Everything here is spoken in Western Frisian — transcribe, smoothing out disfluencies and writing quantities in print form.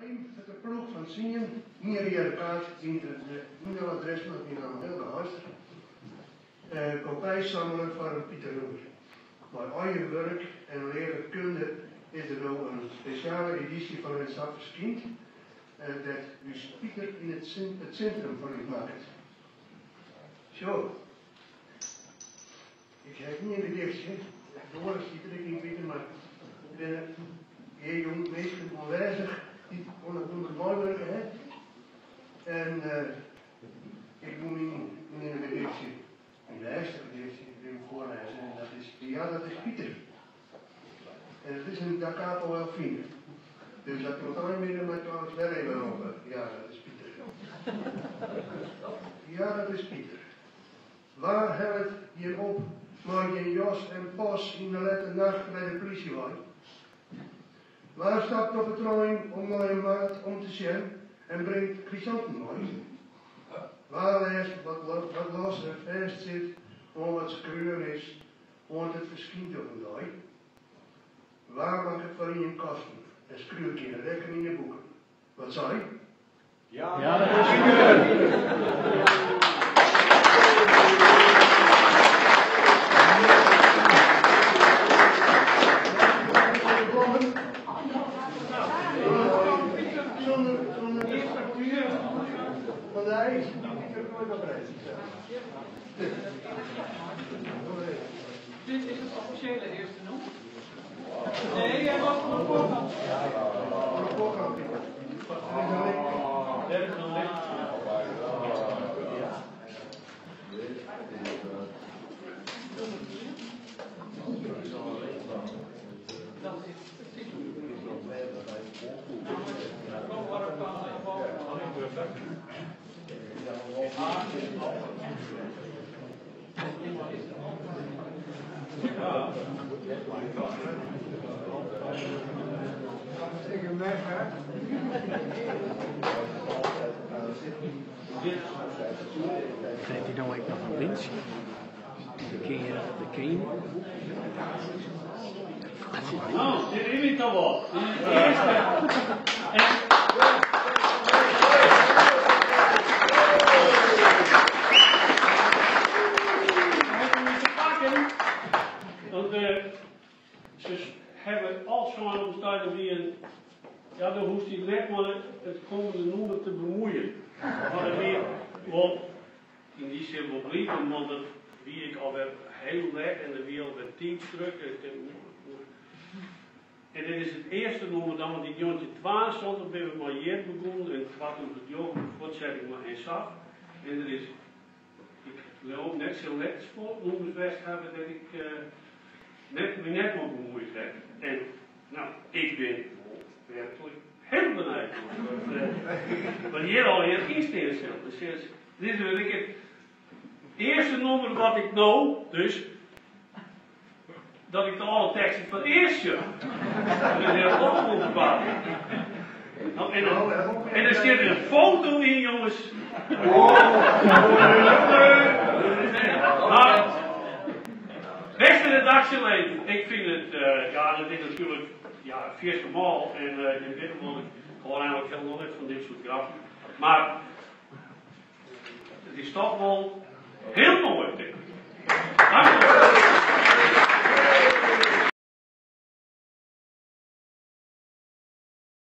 It de ploech fan tsien, ien reade kaart, ien de e-mailadres mar it wie nammentlik hiel geheistich, kopij sammele foar in Pieternûmer. Mei eigen wurk en leave kunde is der no in spesjale edysje fan En Sa ferskynd, dêr't ús Piter yn it sintrum fan útmakket. Sjoch, ik ha ien gedichtsje, de oare stiet der ek yn, Piter, mar der binne hjir jûn minsken oanwêzich dy't oan it nûmer meiwurke ha. En ik woe myn gedichtsje, myn lêste gedichtsje, even foarlêze en dat is Ja, dat is Piter. En it is in da capo al fine. Dus dat komt ein midden mei trouwens wer even op. Ja, dat is Piter. Ja, dat is Piter. Wa hellet jin op mei jin jas en pas yn de lette nacht by de plysje wei? Wa stapt op 'e trein om nei in maat om te sjen en bringt chrysanten mei? Wa lêst wat los en fêst sit oan wat skreaun is oant it ferskynt op in dei? Wa makket foar ien kosten en skriuwt jin rekken yn 'e boeken? Wat sei? Ja, dat is Piter! Dit is it offisjele earste nûmer. Nee, jij was van de voorkant. Van de voorkant, Pieter. Er is een link. Dat is de titel. Krijt hy no ek noch in lintsje? De kear, de kening. No, dit is my toch wol. Dit is it earste. En te pakken, want se hawwe al sein op in stuit wie in, ja, do hoechst dy net mei it kommende nûmer te bemuoien. Mar it wie wol yn dy sin wol bliid om, want dat wie ik alwer hiel let en der wie alwer tiidsdruk. En dit is it earste nûmer dan, want yn njoggentjintwaensantich binne we mei Hjir begûn en 2009 de fuortsetting mei En Sa. En der is, ik leau, net sil net folle nûmers west hawwe dêr't ik net, my net mei bemuoid ha. En no, ik bin wol werklik hiel benijd wat hjir allegear yn stean sil. Dus dit is ek it earste nûmer wat ik no dus dat ik de alle teksten foar it earst sjoch. Dat is hiel wûnderbaar. No, en, en der stiet in foto yn, jonges. Mar, bêste redaksjeleden, ik fyn it, ja, dat is natuerlik, ja, fierste mâl en jim witte wol, ik hâld eigenlik hielendal net fan dit soart grappen. Mar it is toch wol hiel moai, tink ik. Dank.